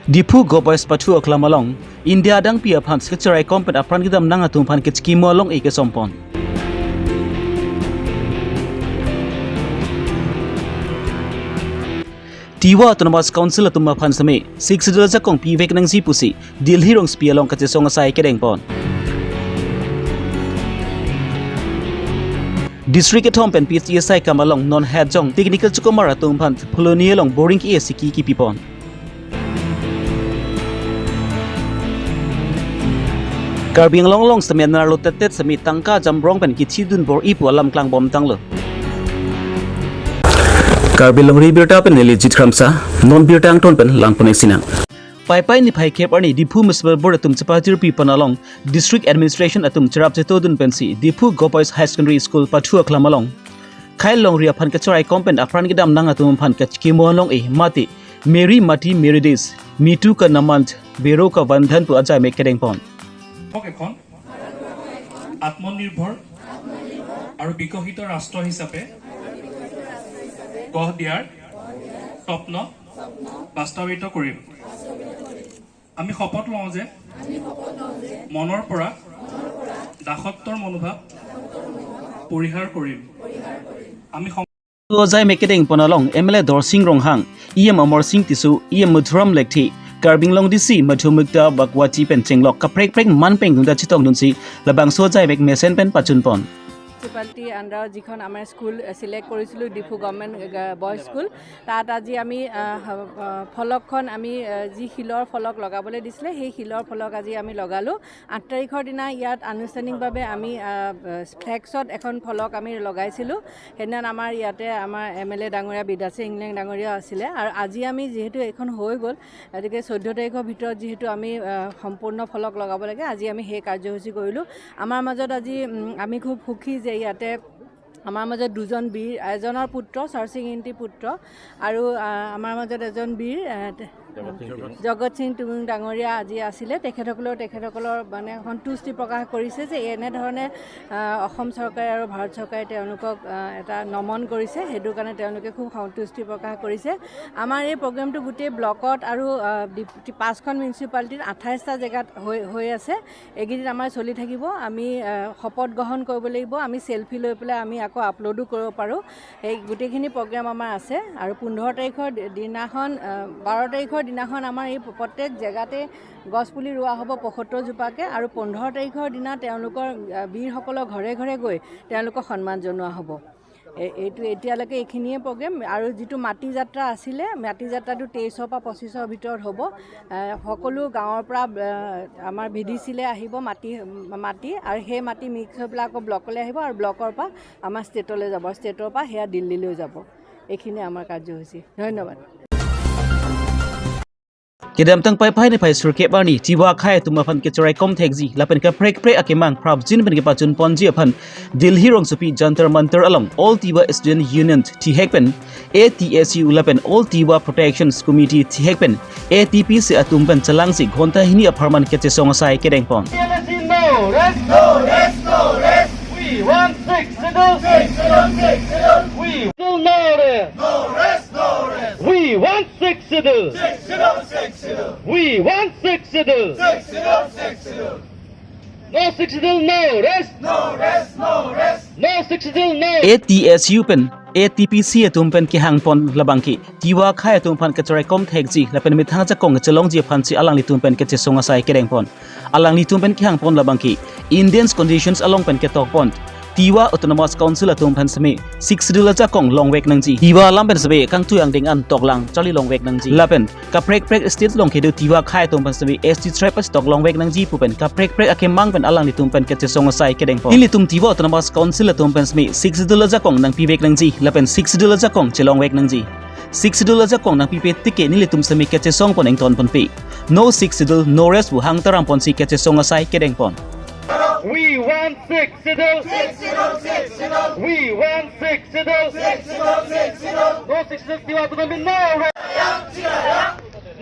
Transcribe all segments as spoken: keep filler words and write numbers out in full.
Diphu Go Boys pathu aklam along India adangpi aphan kachiraikom pen apran kedam nang atum aphan kachikimo along-e kesompon. Tiwa Autonomous Council atum aphan seme Sixth Schedule ajakong pivek nangji pusi Delhi rongsopi along kachesong asai kedengpon. District kethom pen P H E asai kam along non hajong technical chukomar atum aphan Phuloni along boring ke-e siki kipipon. Karbi Anglong along seme nerlo tettet seme tangka jamrong pen kithidun bor-i pu alam klangbom tanglo. Karbi Longri Abirta pen neli Jit Kramsa, non birta angton pen langpon-ik sinang. Paipai niphai kep arni Diphu Municipal Board atum chepajirpi pon along District Administration atum cherap chetodun pensi Diphu Go Boys High Secondary School pathu aklam along khei longri aphan kachiraikom pen apran kedam nang atum aphan kachikimo along-e mate Mary Mati Mary Days, Mitu Ka Naman, Bero Ka Vandhan pu ajaimek kedengpon. এখন আত্মনিৰ্ভৰ আৰু বিকশিত ৰাষ্ট্ৰ হিচাপে গঢ় দিয়াৰ স্বপ্ন বাস্তৱায়িত কৰিম। আমি শপত লওঁ যে মনৰ পৰা দাসত্বৰ মনোভাৱ পৰিহাৰ কৰিম। আমি সম- Ajaimek kedengpon along M L A Dorsing Ronghang, E M Amar Sing Tisso, E M Madhuram Lekthe, Karbi Anglong D C Madhumukta Bakwati pen chenglok kaprek prek man pen gunda chetongdunsi labangso ajaimek mesen pen pachunpon. Municipality আণ্ডাৰত যিখন আমাৰ স্কুল, এ, ছিলেক্ট কৰিছিলোঁ, ডিফু গভৰ্ণমেণ্ট, এ, boys school, তাত আজি আমি, আ, হ-, আ, ফলকখন আমি, আ, যি শিলৰ ফলক লগাবলৈ দিছিলে, সেই শিলৰ ফলক আজি আমি লগালোঁ। আঠ তাৰিখৰ দিনা ইয়াত আনুষ্ঠানিকভাৱে আমি, আ, ফ্লেক্সত এখন ফলক আমি লগাইছিলোঁ। সেইদিনা আমাৰ ইয়াতে আমাৰ এম এল এ ডাঙৰীয়া বিদ্যাশ্ৰী ইংলেং ডাঙৰীয়া আছিলে। আৰু আজি আমি যিহেতু এইখন হৈ গ'ল, গতিকে চৈধ্য তাৰিখৰ ভিতৰত যিহেতু আমি, আ, সম্পূৰ্ণ ফলক লগাব লাগে, আজি আমি সেই কাৰ্যসূচী কৰিলোঁ। আমাৰ মাজত আজি, উম, আমি খুব সুখী যে ইয়াতে আমাৰ মাজত দুজন বীৰ, এজনৰ পুত্ৰ চৰসিং ইংতিৰ পুত্ৰ আৰু, আ, আমাৰ মাজত এজন বীৰ, আ, তে-, জগত সিং তুমুং ডাঙৰীয়া আজি আছিলে। তেখেতসকলেও তেখেতসকলৰ মানে সন্তুষ্টি প্ৰকাশ কৰিছে যে এনেধৰণে, আ, অসম চৰকাৰে আৰু ভাৰত চৰকাৰে তেওঁলোকক, আ, এটা নমন কৰিছে, সেইটো কাৰণে তেওঁলোকে খুব সন্তুষ্টি প্ৰকাশ কৰিছে। আমাৰ এই প্ৰগ্ৰেমটো গোটেই ব্লকত আৰু, আ, ডি-, পাঁচখন মিউনিচিপালিটিত আঠাইছটা জেগাত হৈ, হৈ আছে। এইকেইদিন আমাৰ চলি থাকিব। আমি, আ, শপত গ্ৰহণ কৰিব লাগিব। আমি চেলফি লৈ পেলাই আমি আকৌ আপলোডো কৰিব পাৰোঁ। সেই গোটেইখিনি প্ৰগ্ৰেম আমাৰ আছে। আৰু পোন্ধৰ তাৰিখৰ দি-, দিনাখন, আ, বাৰ তাৰিখৰ দিনাখন আমাৰ এই প-, প্ৰত্যেক জেগাতে গছ পুলি ৰোৱা হ'ব পঁসত্তৰ জোপাকৈ। আৰু পোন্ধৰ তাৰিখৰ দিনা তেওঁলোকৰ, আ, বীৰসকলৰ ঘৰে ঘৰে গৈ তেওঁলোকক সন্মান জনোৱা হ'ব। এ-, এইটো এতিয়ালৈকে এইখিনিয়ে প্ৰগ্ৰেম। আৰু যিটো মাটি যাত্ৰা আছিলে, মাটি যাত্ৰাটো তেইছৰ পৰা পঁচিছৰ ভিতৰত হ'ব। এ, সকলো গাঁৱৰ পৰা, এ, আমাৰ ভি ডি চিলৈ আহিব মাটি, মাটি, আৰু সেই মাটি মিক্স হৈ পেলাই আকৌ ব্লকলৈ আহিব আৰু ব্লকৰ পৰা আমাৰ ষ্টেটলৈ যাব, ষ্টেটৰ পৰা সেয়া দিল্লীলৈ যাব। এইখিনিয়ে আমাৰ কাৰ্যসূচী। ধন্যবাদ। Kedamtang Paipai niphai sirkep arni Tiwa akhei atum aphan kachiraikom thekji lapen kaprek prek akemang prapjin pen kepachunponji aphan Delhi rongsopi Jantar Mantar along All Tiwa Student Union thihek pen A T S U lapen All Tiwa Protection Committee thihek pen A T P C atum pen chelangsi ghonta hini apharman kachesong asai kedengpon. T M S C, no rest. No rest, no rest. We want Sixth Schedule. Sixth Schedule, Sixth Schedule. We still no rest. No rest, no rest. We want Sixth Schedule. Sixth Schedule, Sixth Schedule. We want Sixth Schedule. Sixth Schedule, Sixth Schedule. No Sixth Schedule, no rest. No rest, no rest. No Sixth Schedule, no. A T S U pen A T P C atum pen kehangpon labangke Tiwa akhei atum aphan kachiraikom thekji lapen methang ajakong kachelongji aphansi alanglitum pen kachesong asai kedengpon. Alanglitum pen kehangpon labangke Indians conditions along pen ketokpon Tiwa Autonomous Council atum aphan seme Sixth Schedule ajakong longvek nangji. Tiwa alam pen seme kangtui angdeng an toklang charli longvek nangji. Lapen kaprek prek state along kedo Tiwa akhei atum aphan seme S T tribe astok longvek nangji pu pen kaprek prek akemang pen alanglitum pen kachesong asai kedengpon. Nelitum Tiwa Autonomous Council atum pen seme Sixth Schedule ajakong nangpivek nangji lapen Sixth Schedule ajakong chelongvek nangji. Sixth Schedule ajakong nangpipe tik ke nelitum seme kachesongpon ingtonponpe. No Sixth Schedule, no rest pu hang taramponsi kachesong asai kedengpon. We want Sixth Schedule. Sixth Schedule, Sixth Schedule. We want Sixth Schedule. Sixth Schedule, Sixth Schedule. No Sixth Schedule, Tiwa Autonomy, no rest.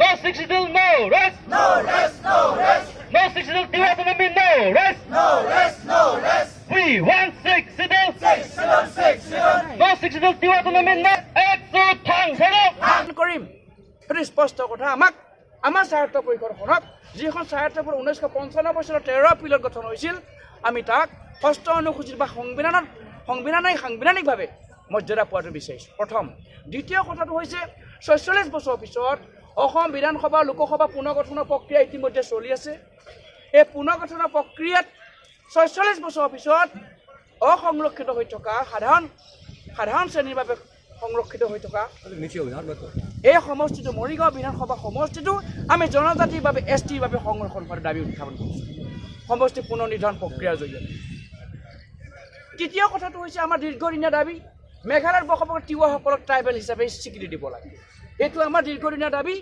No Sixth Schedule, no rest. No rest, no rest. No Sixth Schedule, Tiwa Autonomy, no rest. No rest, no rest. We want Sixth Schedule. Sixth Schedule, Sixth Schedule. No Sixth Schedule, Tiwa Autonomy, no. একজোট থাং হেৰক। থাং কৰিম। এইটো স্পষ্ট কথা। আমাক আমাৰ স্বায়ত্তশাসিত পৰিষদখনক, যিখন স্বায়ত্তশাসিত ঊনৈছশ পঞ্চান্নব্বৈ চনৰ তেৰ এপ্ৰিলত গঠন হৈছিল, আমি তাক ষষ্ঠ অনুসূচীত বা সংবিধানত, সংবিধানিক, সাংবিধানিকভাৱে মৰ্যাদা পোৱাটো বিচাৰিছোঁ, প্ৰথম। দ্বিতীয় কথাটো হৈছে, ছয়চল্লিছ বছৰৰ পিছত অসম বিধানসভা, লোকসভা পুনৰ্গঠনৰ প্ৰক্ৰিয়া ইতিমধ্যে চলি আছে। এই পুনৰ্গঠনৰ প্ৰক্ৰিয়াত ছয়চল্লিছ বছৰৰ পিছত অসংৰক্ষিত হৈ থকা সাধাৰণ, সাধাৰণ শ্ৰেণীৰ বাবে সংৰক্ষিত হৈ থকা এই সমষ্টিটো, মৰিগাঁও বিধানসভা সমষ্টিটো আমি জনজাতিৰ বাবে, এছ টিৰ বাবে সংৰক্ষণ কৰাৰ দাবী উত্থাপন কৰিছোঁ সমষ্টি পুনৰ্নিৰ্ধাৰণ প্ৰক্ৰিয়াৰ জৰিয়তে। তৃতীয় কথাটো হৈছে আমাৰ দীৰ্ঘদিনীয়া দাবী, মেঘালয়ত বসবাস কৰা তিৱাসকলক ট্ৰাইবেল হিচাপে স্বীকৃতি দিব লাগে। এইটো আমাৰ দীৰ্ঘদিনীয়া দাবী।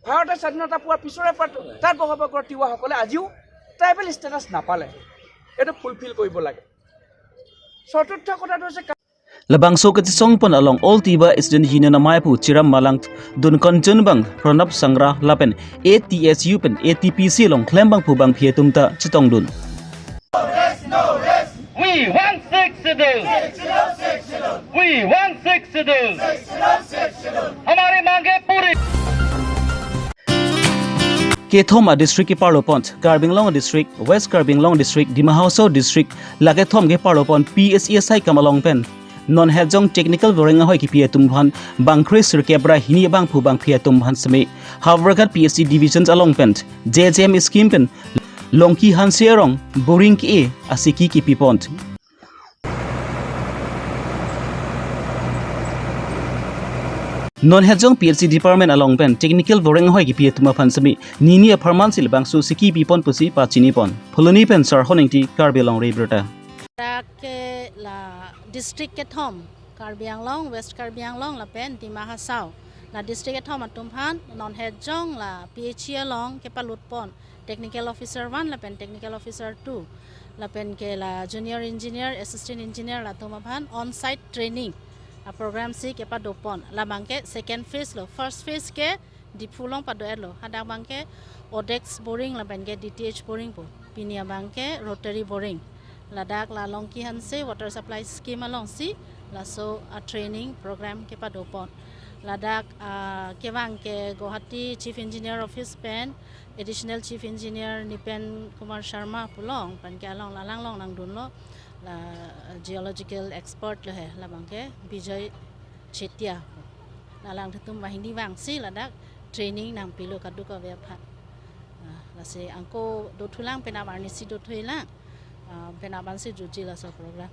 ভাৰতে স্বাধীনতা পোৱাৰ পিছৰে পৰা তাত বসবাস কৰা তিৱাসকলে আজিও ট্ৰাইবেল ষ্টেটাছ নাপালে। এইটো ফুলফিল কৰিব লাগে। চতুৰ্থ কথাটো হৈছে Labangso kachisongpon along All Tiwa Student Union amei aphu Chiram Malang dun konchunbang Pranab Sangra lapen A T S U pen A T P C along klembangphu bangphi atum ta chetongdun. We want six schedule. We want six schedule. हमारी मांगे पूरी. Kethom a district keparlopon, Karbi Anglong district, West Karbi Anglong district, Dima Hasao district, la kethom keparlopon P S E asai kam along pen non hejong technical boreng ahoi kipi atum aphan bangkre sirkep ra hini bangphu bangphi atum aphan seme Howraghat P S E division along pen J J M scheme pen Longki Hanse arong boring ke asiki kipipon. Non hejong P S E department along pen technical boreng ahoi kipi atum aphan seme nini apharman si labangso siki pipon pusi pachinipon. Phuloni pen Sarhon Ingti, Karbi Anglong Ri Birta. Dak ke la district kethom, Karbi Anglong, West Karbi Anglong lapen Dima Hasao. La district kethom atum aphan non hejong la P H E along kepalutpon technical officer one lapen technical officer two, lapen ke la junior engineer, assistant engineer latum aphan on site training a program si kepadopon. Labang ke second phase lo, first phase ke Diphu along pado-etlo. Hadak abang ke Odex boring lapen ke D T H boring po. Pini abang ke rotary boring. Ladak la Longki Hanse water supply scheme alongsi laso a training program kepadopon. Ladak, ah, kevang ke Guwahati Chief Engineer Office pen Additional Chief Engineer Nipen Kumar Sharma pu along pen ke along, la alang along nangdunlo, la geological expert lo he, labang ke Bijoy Chetia. La alangtum banghini vangsi ladak training nangpilo kadokave aphan. Ah, lasi anke dothulang, penap arnisi dothulang. Ah, penap ansi jutji laso program.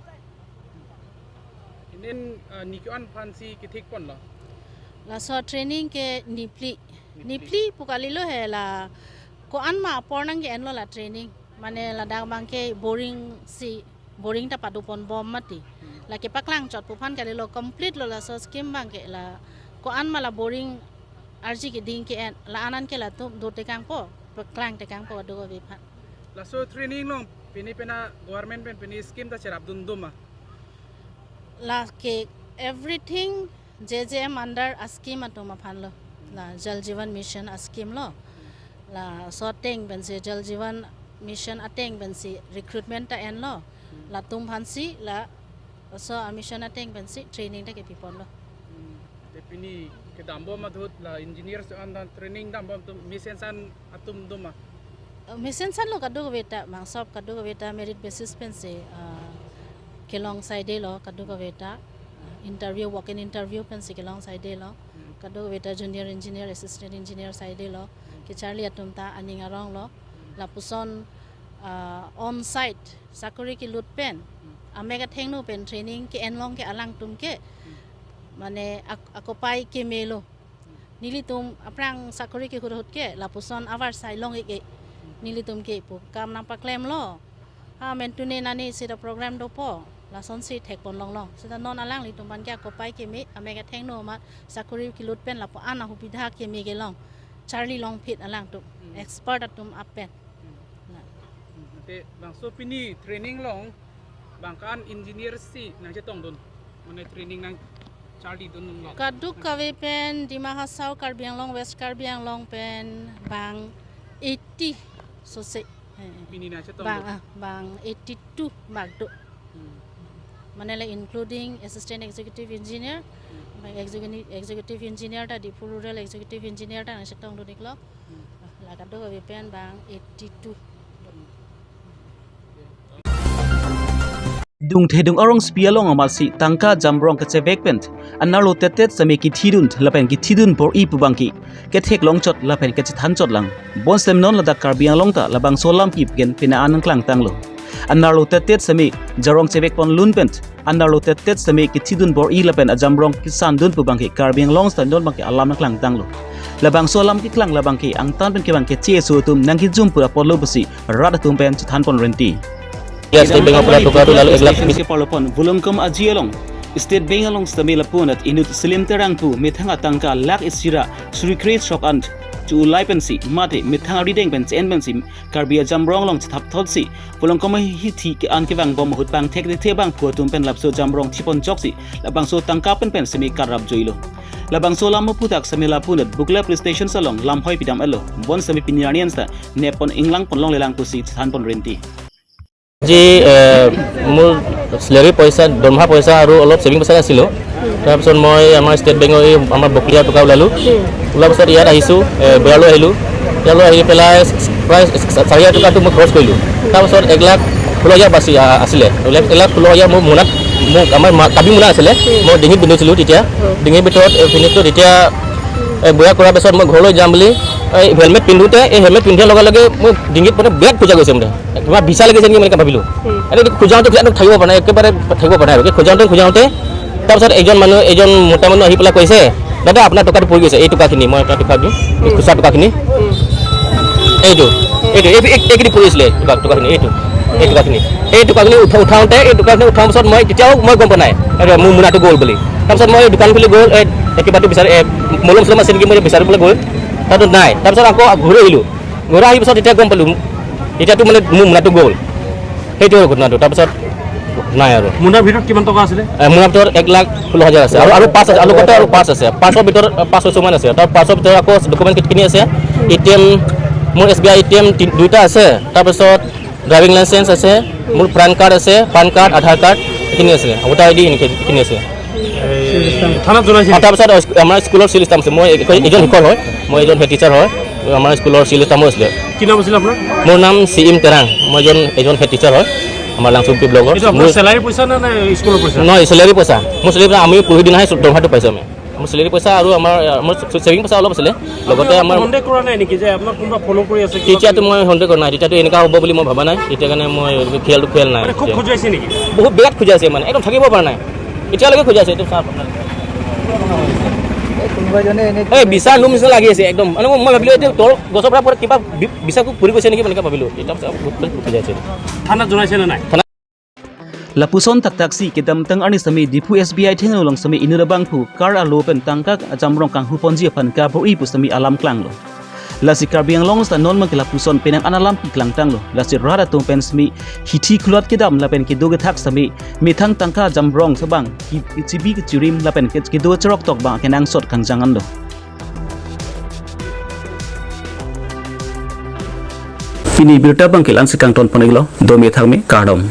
Inin, ah, niki-an aphansi kethekponlo? Laso training ke niphli. Niphli. Niphli pu kalilo he, la ko-an ma apor nangke-enlo la training. Mane ladak abang ke boring si, boring ta padoponbom mati. Hmm. La kepaklang chot pu aphan kalilo, complete lo laso scheme abang ke, la ko-an ma la boring arji keding ke-en, la-an an ke latum dotekangpo, paklangtekangpo kadokave aphan. Laso training along pini pena government pen pini scheme ta cherapdun do ma? La ke everything J J M under a scheme atum aphan lo. La Jal Jeevan Mission a scheme lo. Laso ateng pensi, Jal Jeevan Mission ateng pensi recruitment ta enlo. Latum aphansi laso a mission ateng pensi training ta kepiponlo. Hmm. Te pini kedambom ahut la engineer si an dan training dambom atum mesen san atum do ma? Eh, mesen san lo kadokave ta, mangsop kadokave ta merit basis pensi, ah, kelong saidelo kadokave ta. Interview, walk-in interview pensi kelong saidelo. Hmm. Kadokave ta junior engineer, assistant engineer saidelo. Hmm. Kecharli atum ta aning aronglo. Hmm. Lapuson, ah, on site sakori kelut pen, hmm, amek athengno pen training ke-enlong ke alangtum ke, hmm, mane ak-, akopai kemelo. Nelitum aphrang sakori kehut ahut ke lapuson avarsai long-ik-e. Nelitum ke pu kam nangpaklemlo. Ha, mentune nani seta program dopo, lasonsi thekpon longlong. Seta non alanglitum aphan ke akopai keme, amek athengno ma sakori kelut pen lapu-an ahubidha keme kelong. Charli longphit alangtum. Hmm. Expert atum apen. Hmm. Na. Hmm. Te bangso pini training along bang ko-an engineer si nangchetongdun? Mane training nangcharlidun along. Kadokave pen Dima Hasao, Karbi Anglong, West Karbi Anglong pen bang eighty sose. Eh, eh. Pini nangchetongdun? Bang, ah, bang eighty-two bak do. Hmm. Mane le including assistant executive engineer, hmm, bang executive, executive engineer ta, Diphu Rural Executive Engineer ta nangchetongdun-iklo. Hmm. Kadokave pen bang eighty two. Dungthedung arongsopi along amatsi tangka jamrong kechevek pen anerlo tettet seme kethidun lapen kethidun bor-i pu abangke ketheklong chot lapen kachethan chot lang. Bonsem non ladak Karbi Anglong ta labangso alam kepi pen pina an nangklang tanglo. Anerlo tettet seme jamrong chevek pon lun pen anerlo tettet seme kethidun bor-i lapen ajamrong kesandun pu abangke Karbi Anglong stand non abangke alam nangklang tanglo. Labangso alam keklang labangke angtan pen kevang keche aso atum nangkejum pura ponlo pusi rat atum pen chethan pon renti. Ya, State Bank apor atum lalu ek lakh. Station ke parlopon Volongkom Aji along State Bank along sitame lapu anat inut Selim Terang pu methang atangka lakh isi ra suri kre sok an chu-ulai pensi mate methang arideng pen chen pensi Karbi ajamrong along chethap thotsi Volongkom ahithi ke-an kevang bom ahut bang thekthekthe abang phu atum pen lapuson jamrong thipon choksi labangso tangka pen pen seme karap juilo. Labangso alam aphuthak seme lapu anat Bukla Police Station along lamhoi pidam elo. Bonseme pini arni ansa nepon inglang pon longlelang pusi chethan pon renti. আজি, এ, মোৰ চেলাৰী পইচা, দৰমহা পইচা আৰু অলপ ছেভিং পইচা আছিলো। তাৰপিছত মই আমাৰ ষ্টেট বেংকৰ এই আমাৰ বকলীয়া টকা ওলালো। ওলোৱাৰ পিছত ইয়াত আহিছো, এ, বিয়ালৈ আহিলো। বিয়ালৈ আহি পেলাই প্ৰায় চাৰি হাজাৰ টকাটো মই খৰচ কৰিলো। তাৰপিছত এক লাখ ষোল্ল হাজাৰ বাচি, আ-, আছিলে। এক লাখ, এক লাখ ষোল্ল হাজাৰ মোৰ মোনাত, মোৰ আমাৰ মা-, কাবি মোনা আছিলে। মই ডিঙিত পিন্ধিছিলো তেতিয়া। ডিঙিৰ ভিতৰত, এ, পিন্ধিছিলো তেতিয়া, এ, বয়া কৰাৰ পিছত মই ঘৰলৈ যাম বুলি, এই হেলমেট পিন্ধোতে, এই হেলমেট পিন্ধাৰ লগে লগে মোৰ ডিঙিত মানে বিৰাট খোজা গৈছে মানে। কিবা বিছা লাগিছে নেকি মানে ভাবিলো। উম। আৰে, এইটো খোজাওঁতে খোজাওঁতে থাকিব পৰা নাই, একেবাৰে থাকিব পৰা নাই আৰু। এই খোজাওঁতে খোজাওঁতে তাৰপিছত এজন মানুহ, এজন মতা মানুহ আহি পেলাই কৈছে, "দাদা, আপোনাৰ টকাটো পৰি গৈছে, এই টকাখিনি, মই আপোনাক টকা দিম, এই উম। খুচুৰা টকাখিনি।" উম। এইটো, এইটো, এই, এই, এইখিনি পৰি আছিলে, টকা, টকাখিনি, এইটো, এই টকাখিনি। এই টকাখিনি উঠা-, উঠাওঁতে, এই টকাখিনি উঠাৰ পিছত মই তেতিয়াও মই গম পোৱা নাই, আৰে, মোৰ মোনাটো গ'ল বুলি। তাৰপিছত মই দোকান খুলি গ'ল, এই, এই কিবাটো বিচাৰি, এই মলম চলম আছে নেকি, মই বিচাৰিবলৈ গ'ল, তাতো নাই। তাৰপিছত আকৌ ঘূৰি আহিলো। ঘৰ আহি পিছত এতিয়া গম পালো, এতিয়াতো মানে মোৰ মোনাটো গ'ল, সেইটো আৰু ঘটনাটো। তাৰপিছত নাই আৰু। মোনাৰ ভিতৰত কিমান টকা আছিলে? এ, মোনাৰ ভিতৰত এক লাখ ষোল্ল হাজাৰ আছে আৰু, আৰু পাঁচ আছে, আৰু লগতে আৰু পাঁচ আছে, পাঁচৰ ভিতৰত, এ, পাঁচ ছয়শ মান আছে। তাৰ পাঁচৰ ভিতৰত আকৌ ডকুমেণ্ট কিনি আছে, এ টি এম, মোৰ S B I A T M তি-, দুইটা আছে, তাৰপিছত ড্ৰাইভিং লাইচেন্স আছে, মোৰ পেন কাৰ্ড আছে, পান কাৰ্ড, আধাৰ কাৰ্ড, এইখিনি আছে, ভোটাৰ আই ডি এইখিনি আছে। এই থানাত জনাইছে? আৰু তাৰপিছত আমাৰ স্কুলৰ চিল ষ্টাম্প আছে। মই এ-, এজন শিক্ষক হয়, মই এজন হেড টিচাৰ হয়। আমাৰ স্কুলৰ চিল ষ্টাম্পো আছিলে। কি নাম আছিলে আপোনাৰ? মোৰ নাম চি এম তেৰাং। মই এজন, এজন হেড টিচাৰ হয় আমাৰ লাংচুকপি ব্লকৰ। এইটো আপোনাৰ মোৰ চেলাৰী পইচা নে, নে স্কুলৰ পইচা? নহয়, চেলাৰী পইচা। মোৰ চেলাৰী পইচা, আমি পৰহি দিনাহে দৰমহাটো পাইছোঁ আমি। মোৰ চেলাৰী পইচা আৰু আমাৰ, আমাৰ ছেভিং পইচা অলপ আছিলে, লগতে আমাৰ সন্দেহ কৰা নাই নেকি যে আপোনাক কোনোবা ফ'ল' কৰি আছে, কিবা তেতিয়াতো কৰি মই সন্দেহ কৰা নাই, তেতিয়াতো এনেকুৱা হ'ব বুলি মই ভবা নাই, তেতিয়া কাৰণে মই খেলটো খেল নাই মানে খুব এতিয়া। খজুৱাইছে নেকি? বহুত বিৰাট খজুৱাইছে মানে, একদম থাকিব পৰা নাই, এতিয়ালৈকে খজুৱাইছে। এইটো চাওক আপোনালোকে। এই কোনোবা এজনে এনে এই বিছা নোম নিচিনা লাগি আছে একদম, মানে মই, মই ভাবিলোঁ এইটো তল গছৰ পৰা পৰি কিবা বি-, বিছাকো পৰি গৈছে নেকি, এনেকৈ ভাবিলোঁ। এতিয়া চাওক, বহুত, বহুত খজুৱাইছে। থানাত জনাইছে নে নাই? থানা Lapuson thakthak si kedamtang arni sitame Diphu S B I athengno along sitame inut abangphu car alo pen tangka jamrong kanghu ponji aphan kabor-i pu sitame alam klanglo. Lasi Karbi Anglong sita non abangke lapuson penang an alam keklang tanglo. Lasi rat atum pen sitame hithi khulat kedam lapen kedo kethak sitame methang tangka jamrong abang ki-, kechibi kechirim lapen ke-, kedo cheroktok abang kenangsot kangjang anlo. Pini birta abangke la-ansi kangton pon-iklo, dome thakme, kardom.